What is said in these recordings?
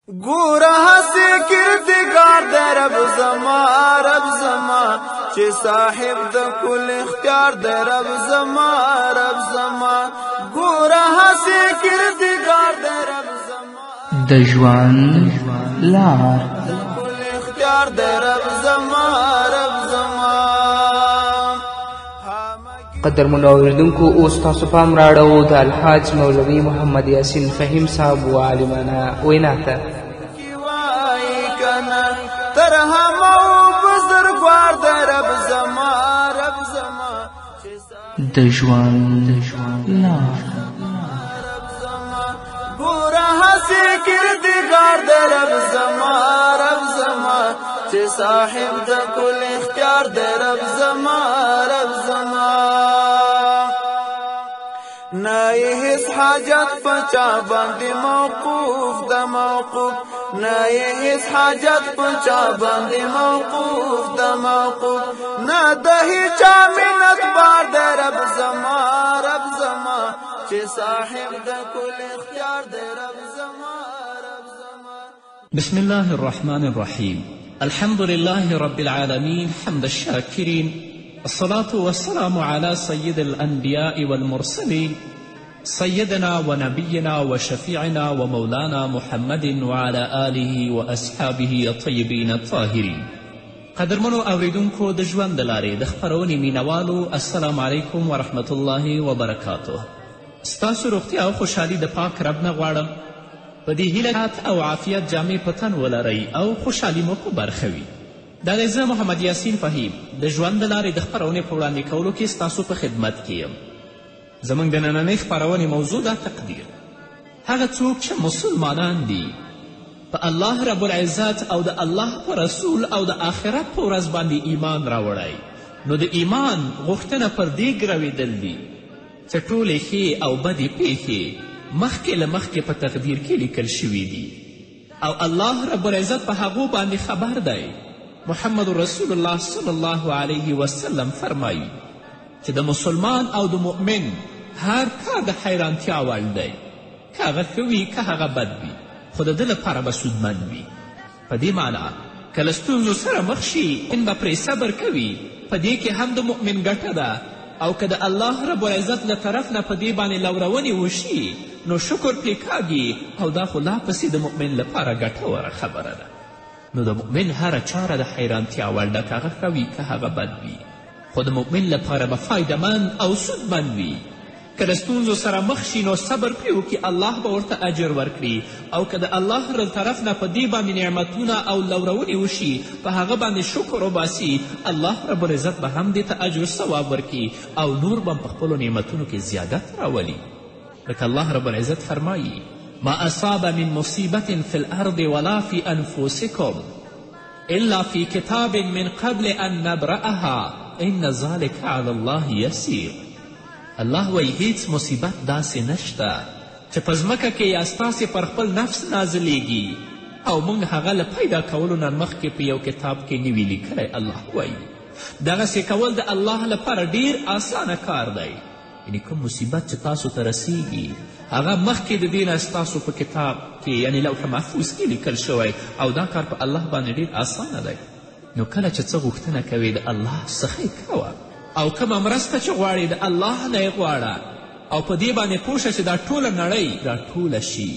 ګوره هسې کردګار د رب زما، رب زما، چې صاحب د کل اختیار د رب زما، رب زما. ګوره هسې کردګار د رب زما، د ژوند لار، د کل اختیار د رب زما، رب زما. قدرمنو اوریدونکو، اوس تاسو پام راړوو د الحاج مولوي محمد یاسین فهیم صاحب و عالمانه وینا ته. تر همو بزرګوار د رب زما، رب زما، د ژوند لار. ګوره هسې کردګار د رب زما، رب زما، چې صاحب د کل اختیار د رب زما، رب زما. نه یې هیڅ حاجت په چا باندې موقوف د موقوف، نه یې هیڅ حاجت په چا باندې موقوف د موقوف، نه د هیچا منت بار د رب زما، رب زما، چې صاحب د کل اختیار د رب زما، رب زما. بسم الله الرحمن الرحيم. الحمد لله رب العالمين، حمد الشاكرين، الصلاة والسلام على سيد الأنبياء والمرسلين، سيدنا ونبينا وشفيعنا ومولانا محمد وعلى آله وأصحابه الطيبين الطاهرين. قدرمنو اوریدونکو، د ژوند د لارې د خپرونې مینوالو، السلام علیکم ورحمت الله وبرکاته. ستاسو روغتیا او خوشحالي د پاک رب نه غواړم. په دې هیله او عافیت جامې په تن ولرئ او خوشحالي مو په برخه وي. دا دی زه محمد یاسین فهیم د ژوند د لارې د خپرونې په وړاندې کولو کې ستاسو په خدمت کې یم. زموږ د نننۍ خپرونې موضوع ده تقدیر. هغه څوک چې مسلمانان دي، په الله رب العزت او د الله په رسول او د آخرت په ورځ باندې ایمان راوړی، نو د ایمان غوښتنه پر دې ګروېدل دي چې ټولې ښې او بدې پیښې مخکې له مخکې په تقدیر کې لیکل شوي دي او الله رب العزت په هغو باندې خبر دی. محمد رسول الله صلی الله علیه وسلم فرمایي چې د مسلمان او د مؤمن هر کار د حیرانتیا وړ دی، که هغه ښه وي که هغه بد وي، خو د ده لپاره به سودمند وي. په دې معنا که له ستونزو سره مخ شي ان به پرې صبر کوي، په دې کې هم د مؤمن ګټه ده، او که د الله رب العزت له طرف نه په دې باندې لورونې وشي نو شکر پرې کاږي، او دا خو لا پسې د مؤمن لپاره ګټوره خبره ده. نو د مؤمن هره چاره د حیرانتیا وړ ده، که هغه ښه وي که هغه بد وي، خو د مؤمن لپاره به فایدهمند او سودمند وي. که د ستونزو سره مخ شي نو صبر پرې وکړي، الله به ورته اجر ورکړي، او که د الله له طرف نه په دې باندې نعمتونه او لورونې وشي، په هغه باندې شکر وباسي، الله رب العزت به هم دې ته اجر ثواب ورکړي او نور به هم په خپلو نعمتونو کې زیادت راولي. لکه الله رب العزت فرمایي: ما اصاب من مصیبت فی الارض ولا فی انفسکم الا فی کتاب من قبل ان نبرأها ان ذلک علی الله یسیر. الله وایي هیڅ مصیبت داسې نشته چې په ځمکه کې یا ستاسې پر خپل نفس نازلیږي او موږ هغه له پیدا کولو نه مخکې په یو کتاب کې نه وي لیکلی. الله وایي دغسې کول د الله لپاره ډیر اسانه کار دی. یعنې کوم مصیبت چې تاسو ته رسیږي هغه مخکې د دې نه ستاسو په کتاب کې یعنې لوح محفوظ کې لیکل شوی، او دا کار په الله باندې ډیر اسانه دی. نو کله چې څه غوښتنه کوې د الله څخه یې کوه، او کومه مرسته چې غواړې د الله نه یې غواړه، او په دې باندې پوه شه چې دا ټوله نړۍ راټوله شي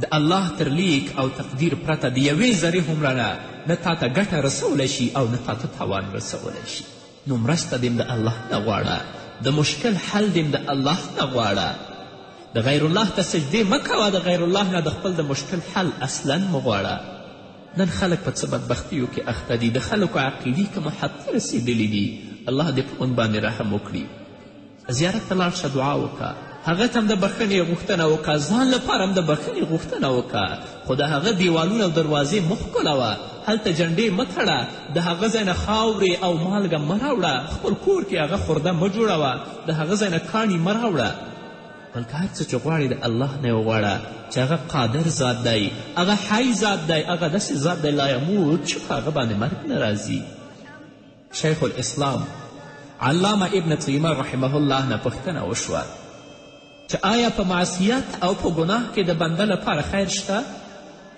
د الله تر لیک او تقدیر پرته د یوې ذرې هومره نه نه تا ته ګټه رسولی شي او نه تا ته تاوان رسولی شي. نو مرسته دې د الله نه غواړه، د مشکل حل دې د الله نه غواړه، د غیر الله ته سجدې مه کوه، د غیر الله نه د خپل د مشکل حل اصلا مه غواړه. نن خلک په څه بدبختیو کې اخته دي، د خلکو عقیدې کوم حد ته رسېدلي دي. الله دې په موږ باندې رحم وکړي. زیارت ته لاړ شه، دعا وکړه، هغه ته هم د بخښنې غوښتنه وکړه، ځان لپاره هم د بخښنې غوښتنه وکړه، خو د هغه دیوالونه او دروازې مه ښکلوه، هلته جنډې مه تړه، د هغه ځای نه خاورې او مالګه مه راوړه، خپل کور کې هغه خورده مه جوړوه، د هغه ځای نه کاڼي مه راوړه، بلکې هر څه چې غواړې د الله نه یې وغواړه چې هغه قادر ذات دی، هغه حی ذات دی، هغه داسې ذات دی لا یموت چې په هغه باندې مرګ نه راځي. شیخ الاسلام علامه ابن تیمه رحمه الله نه پوښتنه وشوه چې آیا په معصیت او په ګناه کې د بنده لپاره خیر شته؟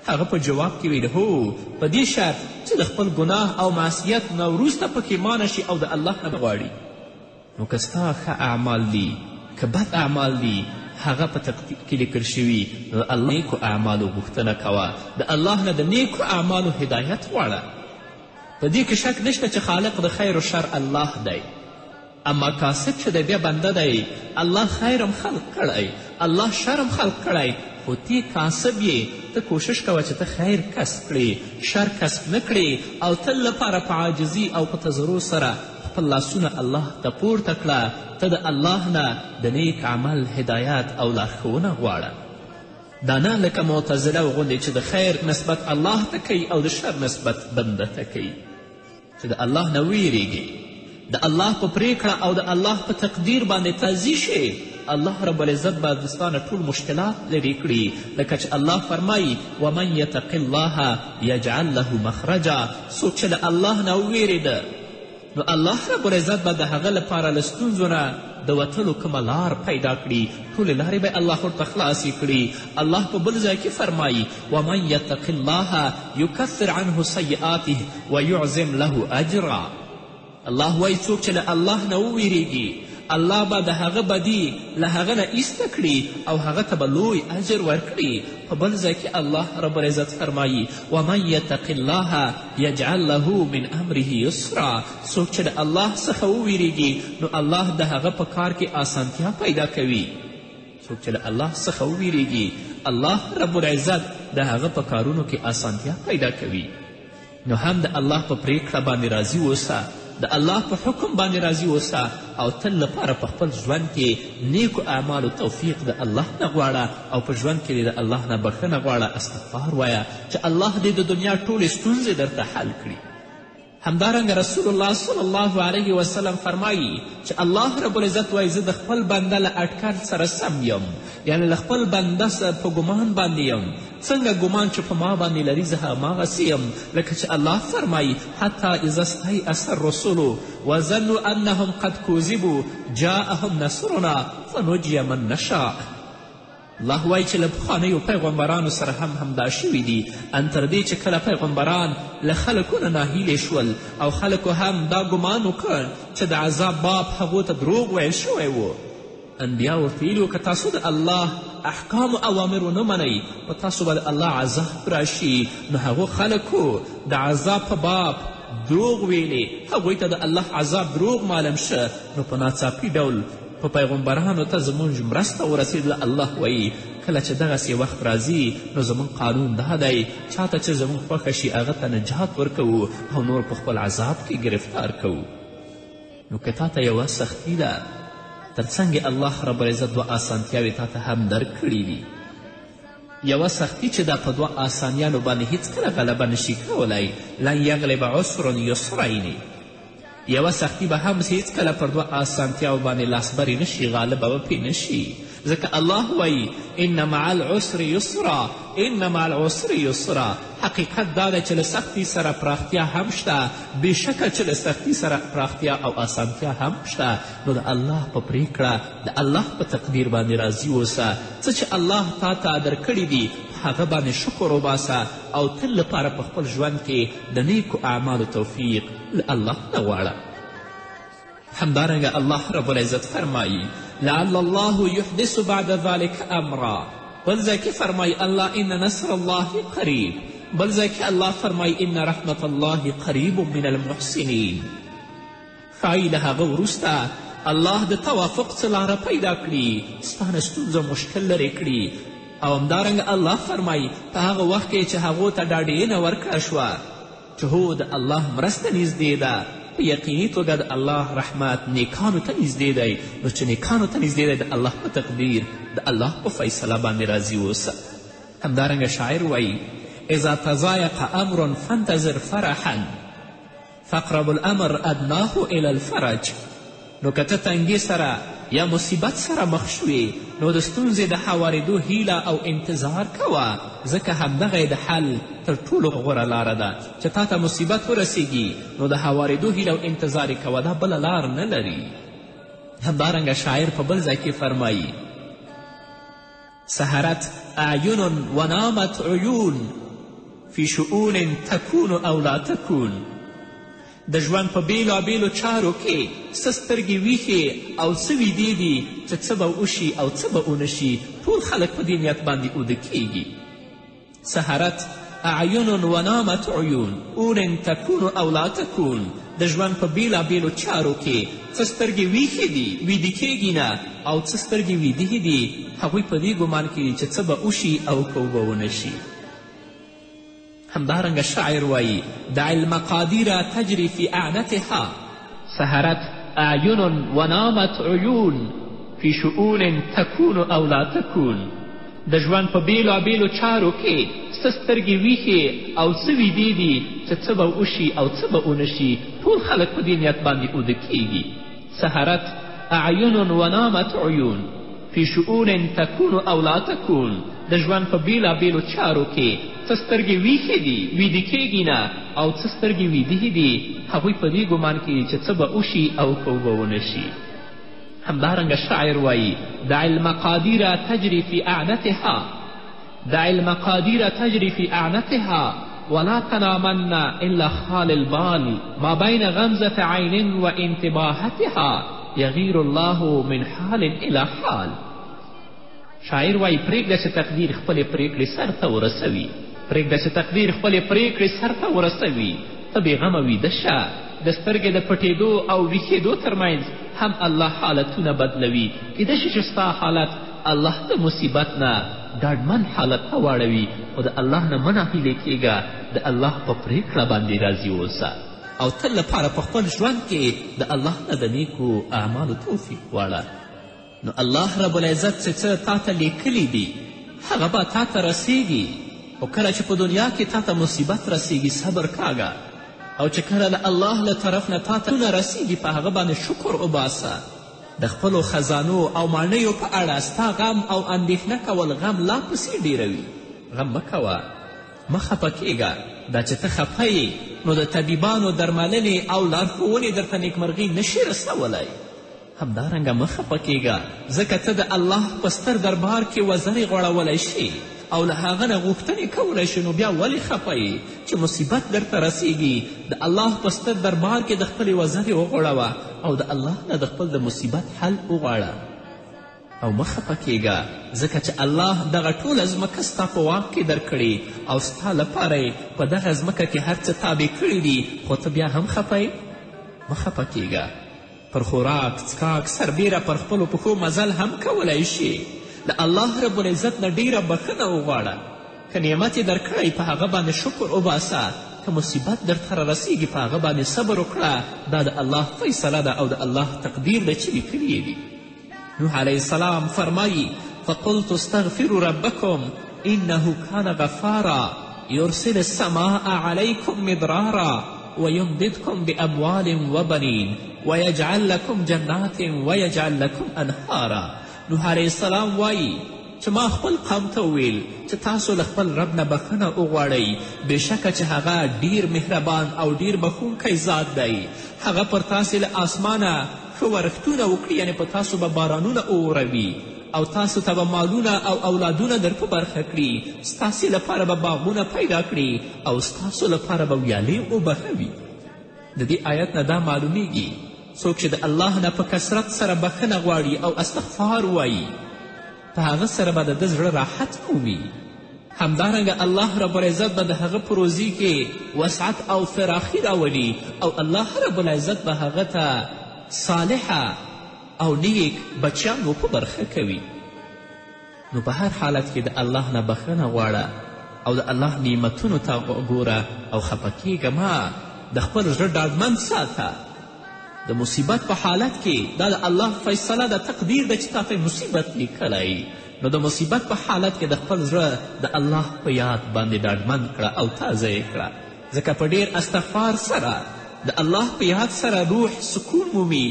هغه په جواب کې ویل هو، په دې شرط چې د خپل ګناه او معصیت نه وروسته پښیمانه شي او د الله نه غواړي. نو که ستا ښه اعمال دي که بد اعمال دي هغه په تقدیر کې لیکل شوي، نو د الله نیکو اعمالو غوښتنه کوه، د الله نه د نیکو اعمالو هدایت غواړه. په دې کې شک نشته چې خالق د خیر و شر الله دی، اما کاسب چې دی بیا بنده دی. الله خیر هم خلق کړی، الله شر هم خلق کړی، خو تی کاسب یې، ته کوشش کوه چې ته خیر کسب کړې، شر کسب نه کړې، او تل لپاره په عاجزي او په تضرع سره خپل لاسونه الله ته پورته کړه. ته د الله نه د نیک عمل هدایت او لارښوونه غواړه. دا نه لکه معتزله غوندې چې د خیر نسبت الله ته کوي او د شر نسبت بنده ته کوي. چې د الله نه ویریږي، د الله په پریکړه او د الله په تقدیر باندې تازي شي، الله رب العزت به د ستا نه ټول مشکلات لرې کړي. لکه چې الله فرمایي ومن یتق الله یجعل له مخرجا، څوک چې له الله نه وویرېده نو الله رب العزت به د هغه لپاره له ستونزو نه د وتلو کومه لار پیدا کړي، ټولې لارې به الله ورته خلاصې کړي. الله په بل ځای کې فرمایي ومن یتق الله یکفر عنه سیئاته ویعظم له اجرا. الله وایي څوک چې له الله نه وویریږي الله به د هغه بدي له هغه نه ایسته کړي او هغه ته به لوی اجر ورکړي. په بل ځای کې الله رب العزت فرمایي ومن یتق الله یجعل له من امره یسرا، څوک چې له الله څخه وویریږي نو الله د هغه په کار کې اسانتیا پیدا کوي. څوک چې له الله څخه وویریږي الله رب العزت د هغه په کارونو کې اسانتیا پیدا کوي. نو هم د الله په پریکړه باندې راضي اوسه، د الله په حکم باندې راضي اوسه، او تل لپاره په خپل ژوند کې نیکو اعمالو توفیق د الله نه غواړه، او په ژوند کې دې د الله نه بښنه غواړه، استغفار وایه چې الله دې د دنیا ټولې ستونزې درته حل کړي. همدارنګه رسول الله صلی الله علیه وسلم فرمایي چې الله رب العزت وایي زه د خپل بنده له اټکل سره سم یم، یعنې له خپل بنده سره په ګمان باندې یم. څنګه ګمان چې په ما باندې لري زه هماغسې یم، لکه چې الله فرمایي حتی اذا استیأس الرسل وظنوا انهم قد کذبوا جاءهم نصرنا فنجی من نشاء. الله وایي چې له پخوانیو پیغمبرانو سره هم همدا شوي دي، ان تر دې چې کله پیغمبران له خلکو نه ناهیلې شول او خلکو هم دا ګمان وکړ چې د عذاب باب هغو ته دروغ ویل شوی و، انبیا ورته ویلي که تاسو د الله احکام و اوامر ونه منئ په تاسو به د الله عذاب راشي. نو هغو خلکو د عذاب په باب دروغ ویلې، هغوی ته د الله عذاب دروغ معلوم شه، نو په ناڅاپي ډول په پیغمبرانو ته زموږ مرسته ورسېدله. الله وایي کله چې دغسې وخت راځي نو زموږ قانون دا دی چاته چې زموږ خوښه شي هغه ته نجات ورکوو او نور په خپل عذاب کې ګرفتار کوو. نو که تا ته یوه سختي ده تر څنګ الله رب العزت دوه اسانتیاوې تا ته هم درکړي دي. یوه سختي چې ده په دوه اسانیانو باندې هیڅکله غلبه نشي کولی، لن یغلب عسر یسرین. یوه سختي به هم هیڅکله پر دوه اسانتیاو باندې لاسبرې نشي، غالبه به پرې نشي، ځکه الله وایي ان مع العسر یسرا، ان مع العسر یسرا. حقیقت دا دی چې له سختي سره پراختیا هم شته، بېشکه چې له سختي سره پراختیا او اسانتیا هم شته. نو د الله په پریکړه، د الله په تقدیر باندې راضي اوسه، څه چې الله تا ته درکړي دي په هغه باندې شکر وباسه، او تل لپاره په خپل ژوند کې د نیکو اعمالو توفیق له الله نه غواړه. همدارنګه الله رب العزت فرمایي لعل الله یحدث بعد ذلک امرا. بل ځای کې فرمایي الله ان نصر الله قریب. بل ځای کې الله فرمایي ان رحمت الله قریب من المحسنین. ښایي له هغه وروسته الله د توافق څه لاره پیدا کړي، ستا نه ستونزه مشکل لرې کړي. او همدارنګه الله فرمایي په هغه وخت کې چې هغو ته ډاډینه ورکړه شوه چې هو د الله مرسته نږدې ده، په یقیني توګه د الله رحمت نیکانو ته نږدې دی، نو چې نیکانو ته نږدې دی د الله په تقدیر، د الله په فیصله باندې راضي اوسه. همدارنګه شاعر وایي اذا تضایق امر فانتظر فرحا فاقرب الامر ادناه الی الفرج. نو که ته تنګي سره یا مصیبت سره مخ شوې نو د ستونزې د هوارېدو هیله او انتظار کوه، ځکه همدغه یې د حل تر ټولو غوره لاره ده. چې تا ته مصیبت ورسیږي نو د هوارېدو هیله او انتظار یې کوه، دا بله لار نه لري. همدارنګه شاعر په بل ځای کې فرمایي سهرت اعین ونامت عیون فی شؤون تکون او لا تکون. د ژوند په بیلابیلو چارو کې څه سترګې ویښې او څه ویدې دي چې څه به وشي او څه به ونه شي، ټول خلک په دې نیت باندې اوده کیږي. سهرت اعین ونامت عیون اون تکون او لا تکون. د ژوند په بیلابیلو چارو کې څه سترګې ویښې دي، ویدې کیږي نه، او څه سترګې ویدې دي، هغوی په دې ګمان کې دي چې څه به وشي او که به ونه شي. همدارنګه شاعر وایي: دع المقادیر تجري فی اعنتها، سهرت اعین ونامت عیون فی شؤون تکون او لا تکون. د ژوند په بیلابیلو چارو کې څه سترګې ویښې او څه ویدې دي چې څه به وشي او څه به ونه شي، ټول خلک په دې نیت باندې اوده کیږي. سهرت اعین ونامت عیون فی شؤون تکون او لا تکون. د ژوند په بیلابیلو چارو کې څه سترګې ویښې دي، ویدې کیږي نه، او څه سترګې ویدې دي، هغوی په دې ګمان کې دي چې څه به وشي او که به ونه شي. همدارنګه شاعر وایي: دع المقادیر تجري فی اعنتها، دع المقادیر تجري فی اعنتها ولا تنامن الا خال البال ما بین غمزة عین و انتباهتها یغیر الله من حال الی حال. شاعر وایي: پرېږده چې تقدیر خپلې پرېکړې سرته ورسوي، پرېږده چې تقدیر خپلې پرېکړې سرته ورسوي، ته بېغمه ویده شه. د سترګې د پټېدو او ویښېدو ترمنځ هم الله حالتونه بدلوي. کیدای شي چې ستا حالت الله د مصیبت نه ډاډمن حالت ته واړوي، خو د الله نه مه ناهیلې کیږه، د الله په پرېکړه باندې راضي اوسه او تل لپاره په خپل ژوند کې د الله نه د نیکو اعمالو توفیق غواړه. نو الله رب العزت چې څه تا ته لیکلي دي هغه به تا ته رسیږي، خو کله چې په دنیا کې تا ته مصیبت رسیږي صبر کاږه، او چې کله له الله له طرف نه تا ته نه رسیږي په هغه باندې شکر وباسه. د خپلو خزانو او ماڼیو په اړه ستا غم او اندېښنه کول غم لا پسې ډېروي. غم مه کوه، مه خفه کیږه. دا چې ته خفه یې نو د طبیبانو درملنې او لارښوونې درته نیکمرغي نشي رسولی. همدارنګه مه خفه کیږه، ځکه ته د الله په ستر دربار کې وزرې غوړولی شې او له هغه نه غوښتنې کولی شې، نو بیا ولې خفه یې چې مصیبت درته رسیږي؟ د الله په ستر دربار کې د خپلې وزرې وغوړوه او د الله نه د خپل د مصیبت حل وغواړه. او مه خفه کیږه، ځکه چې الله دغه ټوله ځمکه ستا په واک کې درکړې او ستا لپاره یې په دغه ځمکه کې هر څه تابع کړي دي، خو ته بیا هم خفه یې. مه خفه کیږه. پر خوراک څکاک سربیره پر خپلو پښو مزل هم کولی شي. د الله رب العزت نه ډیره بښنه وغواړه. که نعمت یې درکړی په هغه باندې شکر وباسه، که مصیبت درته رارسیږي په هغه باندې صبر وکړه. دا د الله فیصله ده او د الله تقدیر ده چې لیکلي یې دي. نوح علیه السلام فرمایي: فقلت استغفروا ربکم انه کان غفارا يرسل السماء عليكم مدرارا ويمددكم بأموال وبنين ويجعل لكم جنات ويجعل لكم انهارا. نوح علیه السلام وایي چې ما خپل قوم ته وویل چې تاسو له خپل رب نه بښنه وغواړئ، بېشکه چې هغه ډیر مهربان او ډیر بښونکی ذات دی. هغه پر تاسې له آسمانه ښه ورښتونه وکړي، یعنې په تاسو به بارانونه ووروي او تاسو ته به مالونه او اولادونه در په برخه کړي، ستاسې لپاره به باغونه پیدا کړي او ستاسو لپاره به ویالې وبهوي. د دې آیت نه دا معلومیږي څوک چې د الله نه په کثرت سره بښنه غواړي او استغفار وایي په هغه سره به د ده زړه راحت مومي. همدارنګه الله رب العزت به د هغه په روزي کې وسعت او فراخي راولي او الله رب العزت به هغه ته صالحه او نیک بچیان و په برخه کوي. نو په هر حالت کې د الله نه بښنه غواړه او د الله نعمتونو ته ګوره او خفه کیږه مه. د خپل زړه ډاډمن ساته. د مصیبت په حالت کې دا د الله فیصله ده، تقدیر ده چې تا ته مصیبت لیکلی. نو د مصیبت په حالت کې د خپل زړه د الله په یاد باندې ډاډمن کړه او تازه یې کړه، ځکه په ډیر استغفار سره د الله په یاد سره روح سکون مومي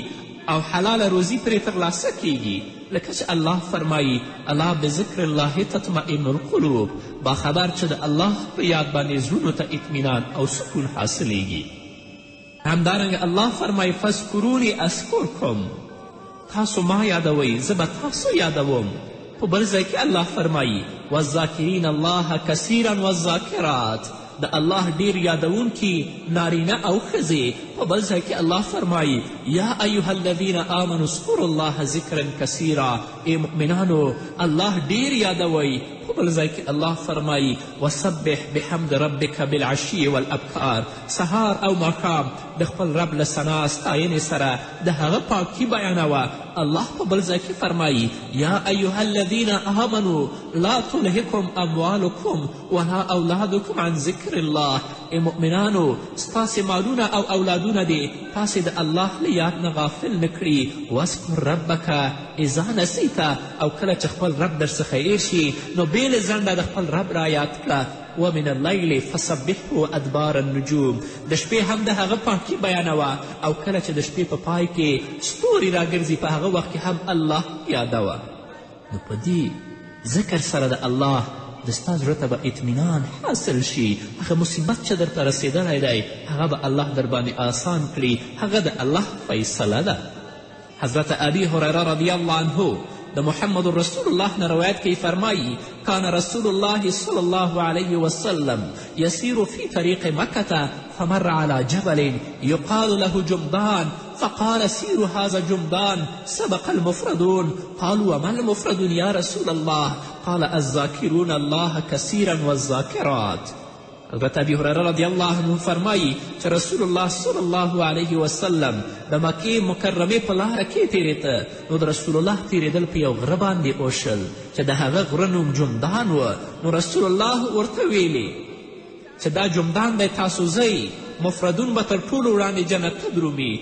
او حلاله روزي پرې ترلاسه کیږي. لکه چې الله فرمایي: الا بذکر الله تطمئن القلوب. باخبر چې د الله په یاد باندې زړونو ته اطمینان او سکون حاصلیږي. همدارنګه الله فرمایي: فاذکروني اذکرکم. تاسو ما یادوئ زه به تاسو یادوم. په بل ځای کې الله فرمایي: والذاکرین الله کثیرا والذاکرات. د الله ډیر یادوونکي نارینه او ښځې. په بل ځای کې الله فرمایي: یا ایها الذین آمنوا اذکروا الله ذکرا کثیرا، ای مؤمنانو الله ډیر یادوئ. په بل ځای کې الله فرمایي: وسبح بحمد ربک بالعشي والابکار، سهار او ماښام د خپل رب له ثنا ستاینې سره د هغه پاکي بیانوه. الله په بل ځای کې فرمایي: یا ایها الذین آمنوا لا تلهکم اموالکم ولا اولادکم عن ذکر الله، ای مؤمنانو ستاسې مالونه او اولادونه دې تاسې د الله له یاد نه غافل نه کړي. واذکر ربک اذا نسیت، او کله چې خپل رب در څخه هېر شي نو بې له ځنډه د خپل رب را یاد کړه. ومن اللیل فسبحه ادبار النجوم، د شپې هم د هغه پاکي بیانوه، او کله چې د شپې په پای کې ستوري راګرځي په هغه وخت کې هم الله یادوه. نو په دې ذکر سره د الله د ستا زړه ته به اطمینان حاصل شي، هغه مصیبت چې درته رسېدلی دی هغه به الله در باندې آسان کړي، هغه د الله فیصله ده. حضرت ابي هريره رضی الله عنه د محمد رسول الله نه روایت کوي، فرمایي: کان رسول الله صلی الله علیه وسلم یسیر فی طریق مکة فمر على جبل يقال له جمدان فقال سيروا هذا جمدان سبق المفردون. قالوا وما المفردون يا رسول الله؟ قال الذاکرون الله کثیرا والذاکرات. حضرت ابي هریره رضی الله عنه فرمایي چې رسول الله صلی الله علیه وسلم د مکې مکرمې په لاره کې تېرېده، نو د رسول الله تېرېدل په یو غره باندې وشل چې د هغه غره نوم جمدان و. نو رسول الله ورته ویلې چې دا جمدان دی، تاسو ځئ، مفردون به تر ټولو وړاندې جنت ته درومي.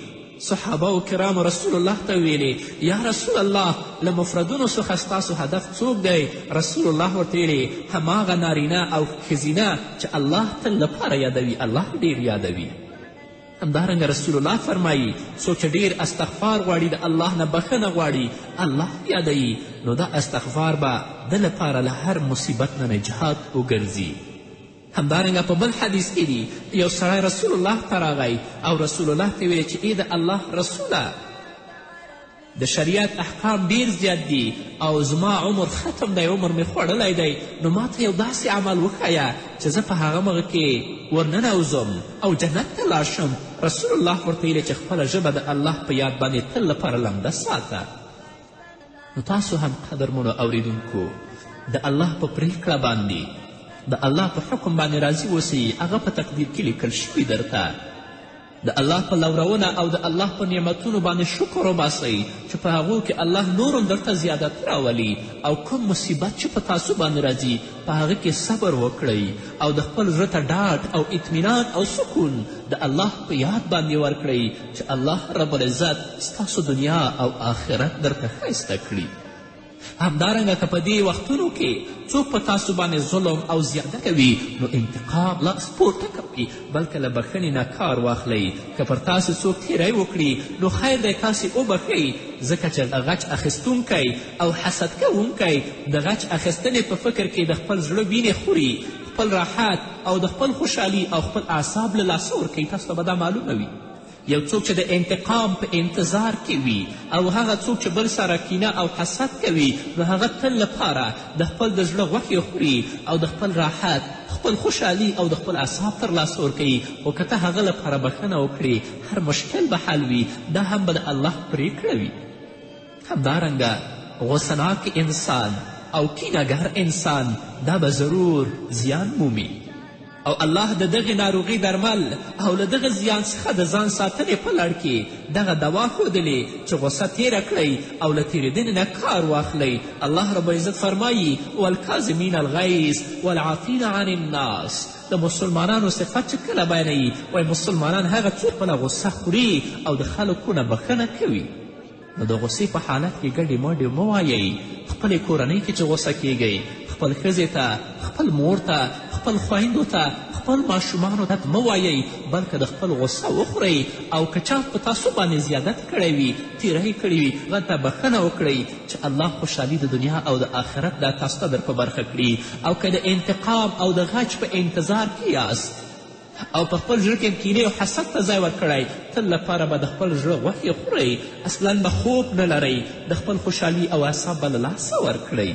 صحابه کرامو رسول الله ته ویلې: یا رسول الله، له مفردونو څخه ستاسو هدف څوک دی؟ رسول الله ورته ویلې: هماغه نارینه او ښځینه چې الله تل لپاره یادوي، الله ډیر یادوي. همدارنګه رسول الله فرمایي: څوک چې ډیر استغفار غواړي، د الله نه بښنه غواړي، الله یادوي، نو دا استغفار به ده لپاره له هر مصیبت نه نجات وګرځي. همدارنګه په بل حدیث کې دي، یو سړی رسول الله ته راغی او رسول الله ته ویل چې ای د الله رسوله، د شریعت احکام ډیر زیات دي او زما عمر ختم دی، عمر مې خوړلی دی، نو ما ته یو داسې عمل وښیه چې زه په هغه مغه کې ورننوځم او جنت ته لاړ شم. رسول الله ورته ویلي چې خپله ژبه د الله په یاد باندې تل لپاره لمده ساته. نو تاسو هم قدرمنو اوریدونکو د الله په پرېکړه باندې، د الله په حکم باندې راضي اوسئ، هغه په تقدیر کې لیکل شوي درته. د الله په لورونه او د الله په نعمتونو باندې شکر وباسئ چې په هغو کې الله نور هم درته زیادت راولي، او کوم مصیبت چې په تاسو باندې راځي په هغه کې صبر وکړئ او د خپل زړه ته ډاډ او اطمینان او سکون د الله په یاد باندې ورکړئ چې الله رب العزت ستاسو دنیا او آخرت درته ښایسته کړي. همدارنګه که په دې وختونو کې څوک په تاسو باندې ظلم او زیاده کوي نو انتقام لاس پورته کوئ، بلکې له بښنې نه کار واخلئ. که پر تاسو څوک تیری وکړي نو خیر دی تاسې وبښئ، ځکه چې غچ اخیستونکی او حسد کوونکی د غچ اخیستنې په فکر کې د خپل زړه وینې خوري، خپل راحت او د خپل خوشحالي او خپل اعصاب له لاسه ورکوي. تاسو ته به دا معلومه وي. یو څوک چې د انتقام په انتظار کې وي او هغه څوک چې بل سره کینه او حسد کوي نو هغه تل لپاره د خپل د زړه غوښې خوري او د خپل راحت، خپل خوشحالي او د خپل اعصاب تر لاسه ورکوي. خو که ته هغه لپاره بښنه وکړې هر مشکل به حل وي، دا هم به د الله پرېکړه وي. همدارنګه غوسناک انسان او کینهګر انسان دا به ضرور زیان مومي، او الله د دغې ناروغي درمل او له دغه زیان څخه د ځان ساتنې په لړ کې دغه دوا ښودلې چې غوسه تیره کړئ او له تیرېدنې نه کار واخلئ. الله رب العزت فرمایي: والکاظمین الغیظ والعافین عن الناس. د مسلمانانو صفت چې کله بیانوي وایي مسلمانان هغه څوک خپله غوسه خوري او د خلکو نه بښنه کوي. نو د غوسې په حالت کې ګډې مډې مه وایئ. خپلې کورنۍ کې چې غوسه کیږئ، خپل ښځې ته، خپل مور ته، خپل خویندو ته، خپل ماشومانو ته مه وایئ، بلکې د خپل غوسه وخورئ او که چا په تاسو باندې زیادت کړی وي، تیری کړی وي، هغه ته بښنه وکړئ چې الله خوشحالي د دنیا او د آخرت دا تاسو ته در په برخه کړي. او که د انتقام او د غچ په انتظار کې یاست او په خپل زړه کې کینې او حسد ته ځای ورکړی، تل لپاره به د خپل زړه غوښې خورئ، اصلا به خوب نه لرئ، د خپل خوشحالي او اعصاب به له لاسه ورکړئ.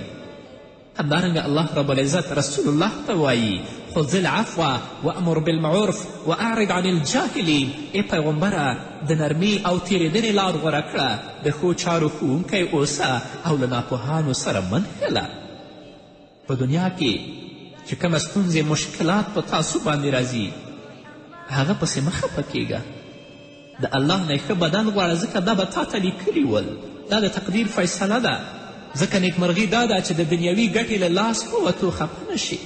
همدارنګه الله رب العزت رسول الله ته وایي: خذ العفو وامر بالمعروف واعرض عن الجاهلین. ای پیغمبره، د نرمۍ او تېرېدنې لار غوره کړه، د ښو چارو ښوونکی اوسه او له ناپوهانو سره مه نښله. په دنیا کې چې کومه ستونزې مشکلات په تاسو باندې راځي، هغه پسې مه خفه کیږه. د الله نه ښه بدل غواړه، ځکه دا به تا ته لیکلي ول، دا د تقدیر فیصله ده. ځکه نیکمرغي دا ده چې د دنیوي ګټې له لاس په وتو خفه نه شي،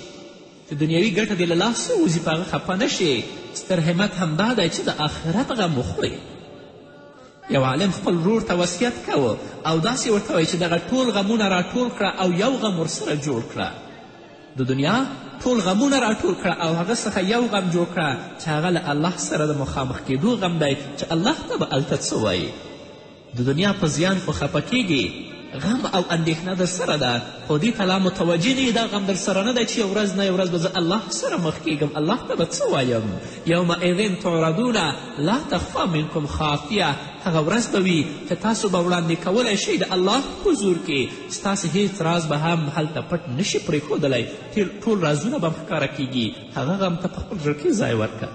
چې دنیوي ګټه دې له لاسه ووځي په هغه خفه نه شي. ستر همت همدا دی چې د آخرت غم وخورې. یو عالم خپل ورور ته وصیت کوه او داسې ورته وایي چې دغه ټول غمونه راټول کړه او یو غم ورسره جوړ کړه. د دنیا ټول غمونه راټول کړه او هغه څخه یو غم جوړ کړه چې هغه له الله سره د مخامخ کېدو غم دی، چې الله ته به هلته څه وایي. د دنیا په زیان خو خفه کیږي، غم او اندېښنه در سره ده، خو دې ته لا متوجه نه، دا غم در سره نه دی چې یو ورځ نه یو ورځ به زه الله سره مخ کیږم، الله ته به څه وایم. یومئذ تعرضون لا تخفی منکم خافیه. هغه ورځ به وي چې تاسو به وړاندې کولی شئ د الله حضور کې، ستاسې هیڅ راز به هم هلته پټ نشي پرېښودلی، ټول رازونه به هم ښکاره کیږي. هغه غم ته په خپل زړه کې ځای ورکړه.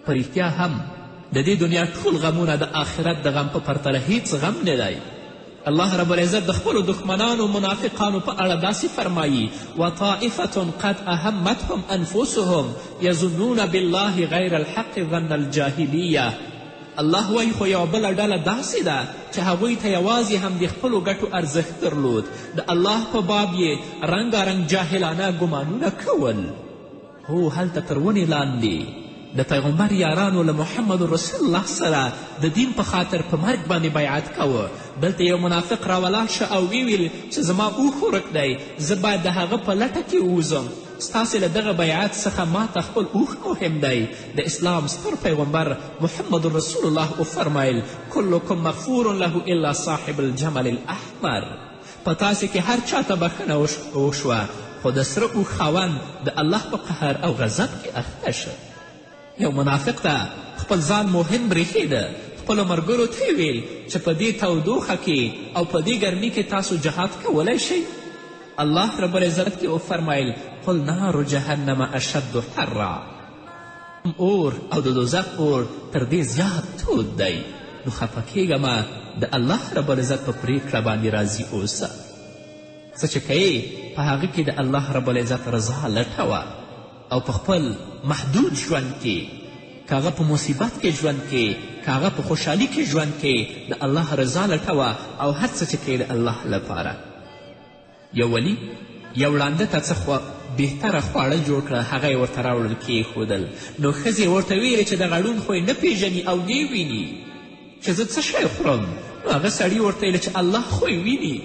په رښتیا هم د دې دنیا ټول غمونه د آخرت د غم په پرتله هیڅ غم نه دی. الله رب العزت د خپلو دښمنانو منافقانو په اړه داسې فرمایي: وطائفة قد اهمتهم انفسهم یظنون بالله غیر الحق ظن الجاهلیه. الله وایي خو یوه بله ډله داسې ده چې هغوی ته یوازې هم د خپلو ګټو ارزښت درلود، د الله په باب یې رنګارنګ جاهلانه ګمانونه کول. هو، هلته تر ونې لاندې د پیغمبر یارانو له محمد رسول الله سره د دین په خاطر په مرګ باندې بیعت کاوه. دلته یو منافق راولاړ شو او ویې ویل چې زما اوښ ورک دی، زه باید د هغه په لټه کې ووځم، ستاسې له دغه بیعت څخه ما ته خپل اوښ مهم دی. د اسلام ستر پیغمبر محمد رسول الله وفرمیل: کلکم مغفور له الا صاحب الجمل الاحمر. په تاسې کې هر چا ته بښنه وشوه، خو د سره اوښ خاوند د الله په قهر او غضب کې اخته شو. یو منافق ته خپل ځان مهم برېښېده، خپلو ملګرو ته یې ویل چې په دې تودوخه کې او په دې ګرمي کې تاسو جهاد کولی شئ؟ الله رب العزت کې وفرمیل: قل نار جهنم اشد حرا. اور او د دوزخ اور تر دې زیات تود دی. نو خفه کیږه مه، د الله رب العزت په پرېکړه باندې راضي اوسه. څه چې کوې په هغه کې د الله رب العزت رضا لټوه، او په خپل محدود ژوند کې، که هغه په مصیبت کې ژوند کې، که هغه په خوشحالي کې ژوند کې، د الله رضا لټوه او هر څه چې کوې د الله لپاره. یو ولي یو ړانده ته څه بهتره خواړه جوړ کړه، هغه یې ورته راوړل کېښودل. نو ښځې ورته ویلې چې دغه ړوند خو یې نه پیژني او نه ویني چې زه څه شی خورم. نو هغه سړي ورته ویل چې الله خو یې ویني.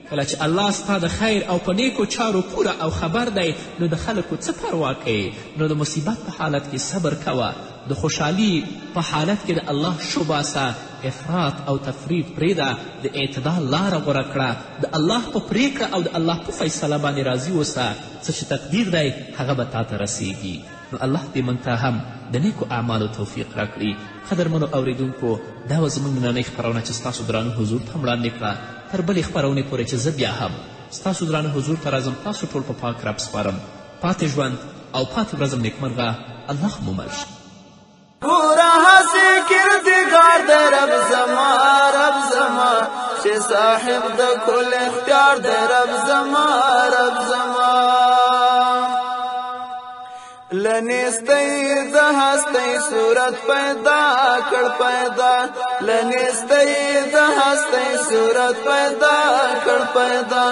کله چې الله ستا د خیر او په نیکو چارو پوره او خبر دی، نو د خلکو څه پروا کوې؟ نو د مصیبت په حالت کې صبر کوه، د خوشحالي په حالت کې د الله شوباسه، افراط او تفریط پرېږده، د اعتدال لاره غوره کړه، د الله په پرېکړه او د الله په فیصله باندې راضي اوسه. څه چې تقدیر دی هغه به تا ته رسیږي. نو الله دې موږ ته هم د نیکو اعمالو توفیق راکړي. قدرمنو اورېدونکو، دا وه زموږ نننۍ خپرونه چې ستاسو درانه حضور ته وړاندې کړه. تر بلې خپرونې پورې چې زه بیا هم ستاسو درانه حضور ته راځم، تاسو ټول په پاک رب سپارم. پاتې ژوند او پاتې ورځم نیکمرغه. الله مو مل شه. ګوره هسې کردګار د رب زما، رب زما، چې صاحب د کل اختیار د رب زما، رب زما. له نیستۍ د هستۍ صورت پیدا کړ پیدا، له نیستۍ د هستۍ صورت پیدا کړ پیدا.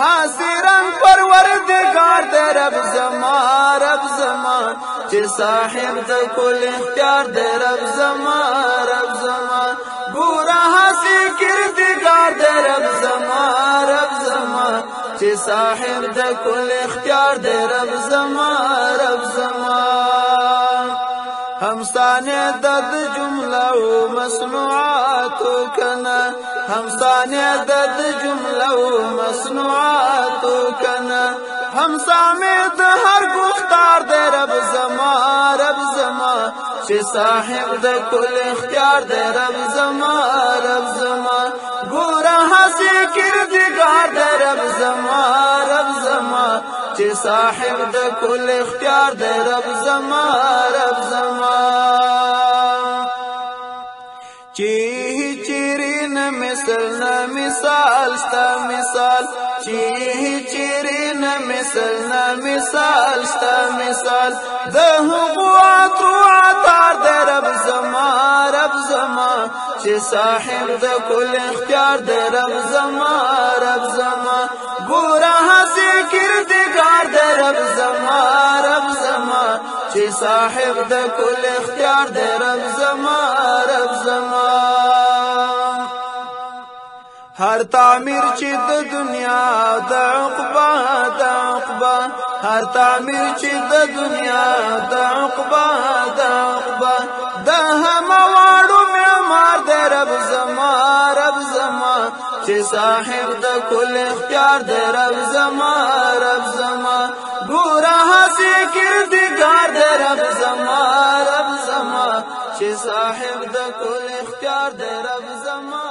هسې رنګ پروردګار د رب زما، رب زما، چې صاحب د کل اختیار د رب زما، رب زما. ګوره هسې کردګار د رب زما، رب زما، چې صاحب د کل اختیار د رب زما، رب زما. همسانه د جمله او مصنوعاتو کنه، همسانه د جمله او مصنوعاتو کنه، همسامه د هر گفتار د رب زما، رب زما، چې صاحب د کل اختیار د رب زما، رب زما. ګوره هسې کردګار د رب زما، رب زما، چې صاحب د کل اختیار دی رب زما، رب زما. چې چیرې نه مثل نه مثال ستا مثال، چې چیرې نه مثل نه مثال ستا مثال، د هغو عطرو عطار دی رب زما، رب زما. چې صاحب د کل اختیار دی رب زما، رب زما. ګوره هسې کردګار دی رب زما، رب زما. چې صاحب د کل اختیار دی رب زما، رب زما. هر تعمیر چې د دنیا د عقبا، د عقبا، هر تعمیر چې د دنیا د عقبا، د عقبا، د همواړو معمار دی رب زما، رب زما. چې صاحب د کل اختیار دی رب زما، رب زما. ګوره هسې کردګار دی رب زما، رب زما. چې صاحب د کل اختیار دی رب زما.